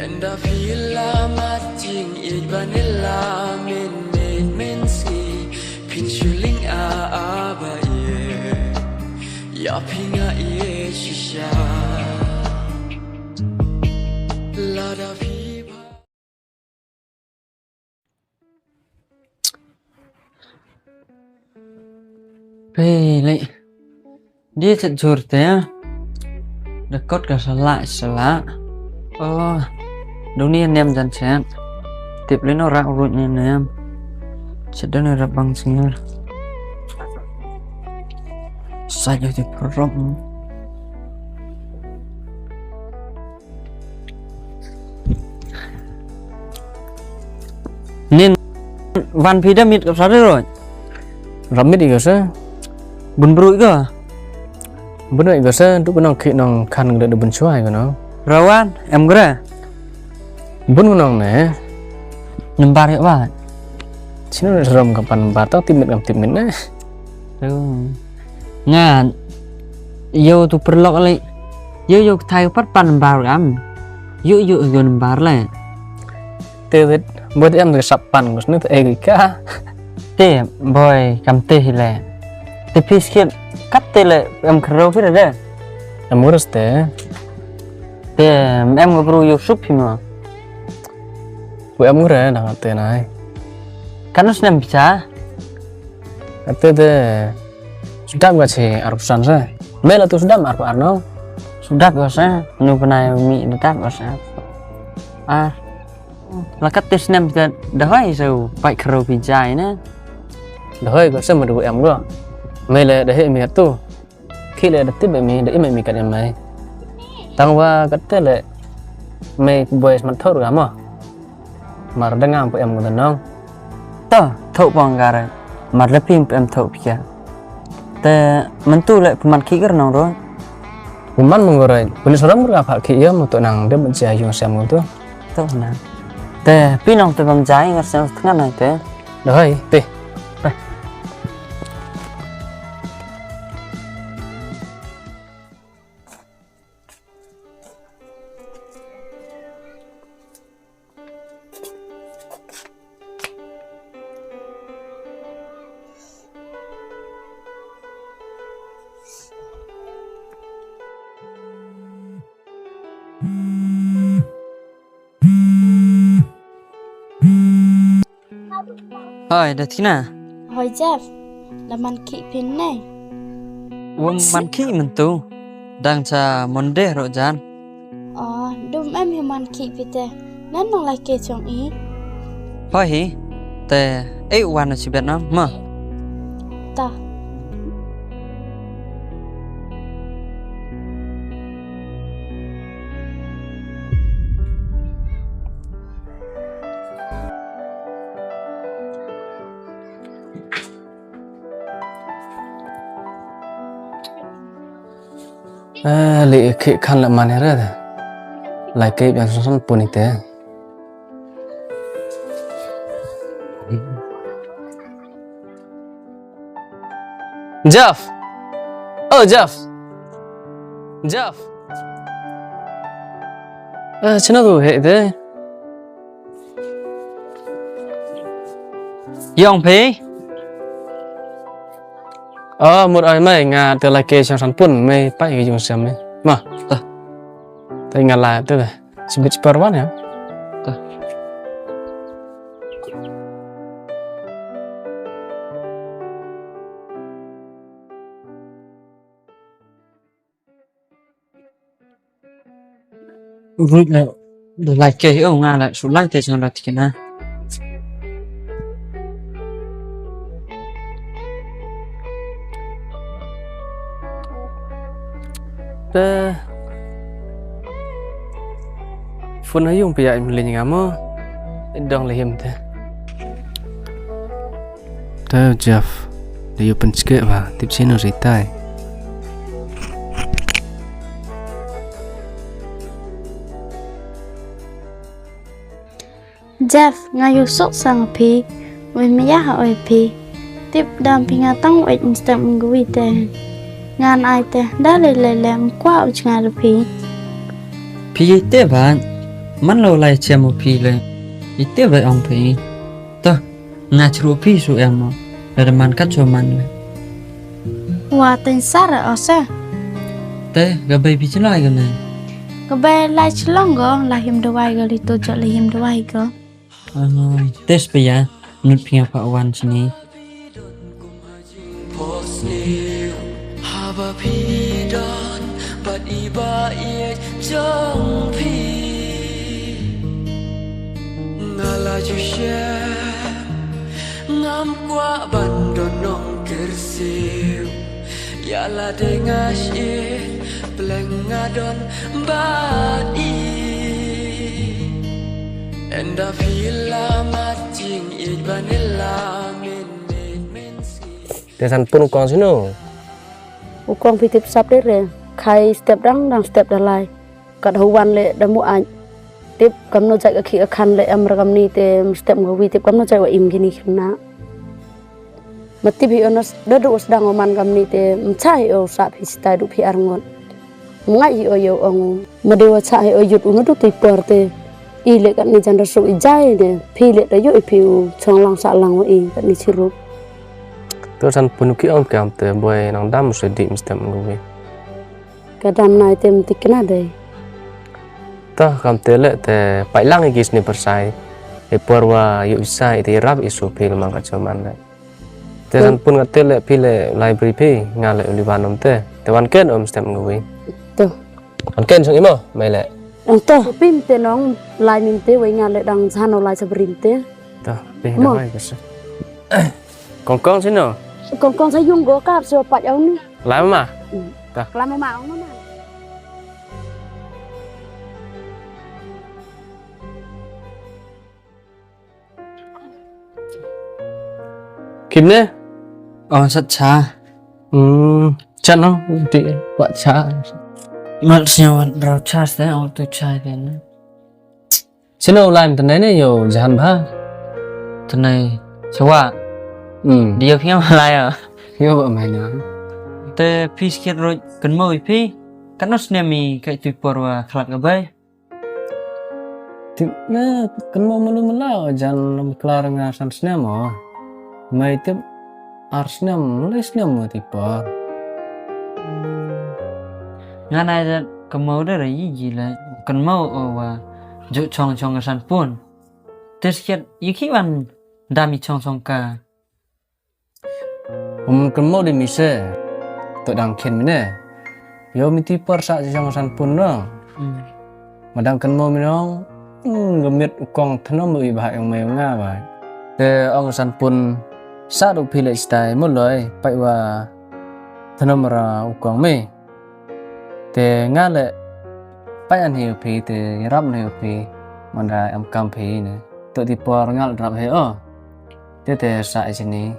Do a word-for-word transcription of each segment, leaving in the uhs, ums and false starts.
Ynda phi la mat jingïeit ban ïa la mynmiet mynsngi, phin shu lyngkha ba ïeit ïa phi, nga ïeit shisha. Lada phi ba Phi leh. Di chet jur te. Da kot ka sala sala. Oh. Duni nem jan chet. Tip leh no rak rut ni nem. Chet duni rap bang singir. Sa yo ti prom. Nin wan phi da mit ka sa de roi. Ram mit i ka sa. Bun bru i ka. Bun i ka sa, tu ka nong ki nong khan ka da bun chwa i ka nong. Rawan, em gre. Bun ka nong ne. Nambar ya wa. Sino ne ram ka pan nambar tang tip mit kam tip mit ne. Tu. Nga, yo tu perlok le. Yo, yo, thai pat pan nambar am. Yo, yo, yo nambar le. Te, te, bot em te sap pan, kus ne te, eh, ka. Te, boy, kam te hi le. Te phi skit, kat te le, em khro phi de. Em ngurus te. Te, em ngabru yo sup hi mo. Ku em ngure, na te nai. Kanus nem pisa? Ate de, sudap ka chi arphew san sa. Me la tu sudap arphew ar no. Sudap ka sa, nu pynai mi sudap ka sa. Ah, la kat te snem te da hoi sa u pai khro phi jai ne. Da hoi ka sa ma du em go. Me le da he mi tu. Khi le da tip mi, da im mi kat em mai. Tang wa kat te le, me boys man thor ga mo. Mar da ngam pu em ko da nong. To, thok pong kare. Mar da pim pu em thok pia. Te, man tu le pu man khi kar nong ro. Pu man mong ro. Pu ni soram kar pha khi ya mo to nang de ban jia yung sem ko tu. To na. Te, pi nong te bam jai ngar sem tngan nai te. Da hoi, te. Te. Hoi, da thina. Hoi, Jeff. La man khi phin ne. Wom man khi man tu. Dang cha Monday ro jan. Oh, dum em hi man khi phi te. Nan nang lai ke chong i. Hoi hi. Te, ei wan chi bet nang, ma. Ta. Eh, li ki khan la man re. Lai ke biang san pun ite. Jeff. Oh, Jeff. Jeff. Eh, chino tu he de. Yong phi. Oh, mut ai mai nga te lai ke chang san pun mai pai ke yung siam mai. Ma. Ta. Ta nga lai te da. Sibit sipar wan ya. Ta. Ruit la, da lai ke, oh, nga la, su lai te chang la tikina. Te, phone ha yung pia im lin nga mo, dong le him te. Te Jeff, da yu pynchke ba, tip chino ri tai. Jeff, nga yu sok sang phi, wei maya ha oi phi. Tip dam phi nga tang wei instant ngui te. Ngan ai te, da le le le mkwa u chnga da phi. Phi te ban. Man lo lai chem u phi le. Ite bai ong phi. Toh, nga chru phi su em mo. Lada man kat so man le. Wa ten sar o se. Te, ka bai phi chlai ka me. Ka bai lai chlong ko, lai him dawai ko, li to jot lai him dawai ko. Ai, test pa ya, nut phi nga pa wan sini. Haba phi don, bad i ba i jong phi. Nga la ju shem, ngam kwah ban don nongkyrsiew. Ya la de nga sih, pleng nga don bad i. Enda phi la mat jingïeit ban ila min, min, min si. Te Sanpun u kong sino? U kong phi tip sap de re. Khai step dang, dang step da lai. Kat hawan le da mu ai. Tip kamno jait ka khi ka khan le em ra kamni te step nga wi tip kamno jait wa im kini khynnah. Ma tip hi o na s-, da du sdang o man kamni te, mcha hi o sap hi stai du phi arngot. Mngai hi o yow ong. Ma de wa cha hi o yut u na du tui por te. I le katni jan da su i jai de. Phi le da yoh i phi u chong lang sah lang wa i katni chirup. To Sanpun u ki ong kam te, boi nang dam u se di mstem ngu wi. Ka dam nai te mtik na de. Toh, kam te le te pait lang i kis ni persai. I por wa yu isai te rap i su phi le mang ka choman le. Te Sanpun nga te le phi le library phi, nga le u li wan om te. Te wan ken om step nga wi. Toh. Wan ken song imo, mai le. Ang toh. Pim te nong, lai min te, wei nga le dang jan o lai sa brim te. Toh, phi mo. Dawai ka se. Kong kong sino? Kong kong sa yung go kap so pat yaw ni. Lai mama? Hmm. Toh. Lai mama, ong mama. Kim ne? Ong sat cha. Hmm, chan no, di, wa cha. Mat sñiaw wan rau cha ste, ong tu cha de ne. Sino u lai tynne ne yow jahan bha? Tynne chawa. Hmm. Di yow phi ngam lai o. Yow ba mai na. Te phi skhiat roi kynmo i phi. Katno snem i ka tui por wa khlad ka bai. Tip ne kynmo malu mala o jan lam klar nga san snem o. Mai tip ar snem, le snem mo tip por. Nga nai da kynmo da ra yi ji le kynmo o wa ju chong chong ka Sanpun. Te skhiat i ki wan dam i chong chong ka. Um kynmo di mi se. To dang khin mi ne. Yow mi tip por sa chong Sanpun no. Hmm. Ma dang kynmo mi nong, hmm, ka miet u kong thanom u i bha yong me yong nga ba. Te ong Sanpun sa du phi le stai mo loi, pait wa thanom ra u kong mi. Te nga le pait an hi u phi, te yarap hi u phi, manda em kam phi ne. To tip por nga le rap hi o. Te te sa i sini.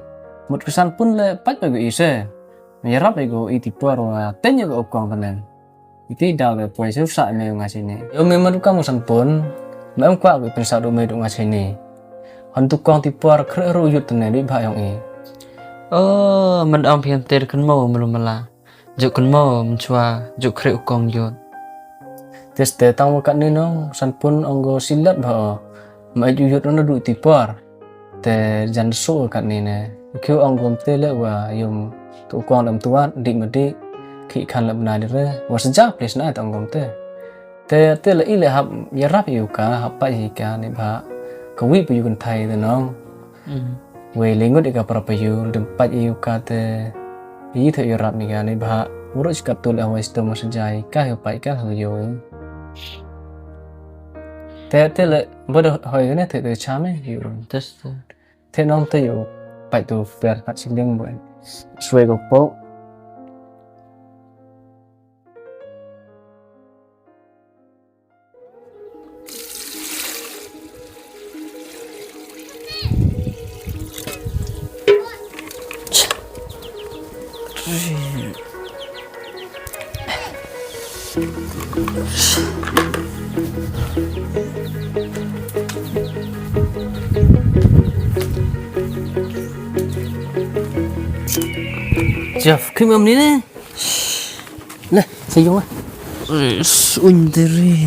Mut ka Sanpun le pait pa gu i se. Yarap i gu i tip por wa ten ya gu u kong thanom. Iti daw le poi se u sa me nga sini. Yow me madu kam u Sanpun. Me em kwah gu i pynsa du me du nga sini. Han tu kong tip por kre ru yut tene di bha yong i. Oh, man am phi ter kynmo malu mala. Ju kynmo mchwa, ju kre u kong yut. Te ste tang wa katni nong, Sanpun ong go silat bha o. Ma ju yut na du tip por. Te jan so katni ne. Ki ong gom te le wa yum tu kong lam tuat, dik ma dik, ki khan lam na dire. Wa saja please na tang gom te. Te, te le i le hap yarap i u ka, hap pait i ka ni bha. Ka wi pu yu kan thai te nong. Mm. Wei le ngut i ka para pa yu, dem pait i u ka te. I the yarap mi ka ni bha. Uru chika tu le hawai sto ma saja i ka yu pait ka hu yu. Te, te le Bodo hoi ne te te cha me yu. Tes te. Te nong te yu. Pait tu per kat sindeng bo. Swe ko po. Jeff, kim am ni ne? Le, sa yung ah. Uñ diri.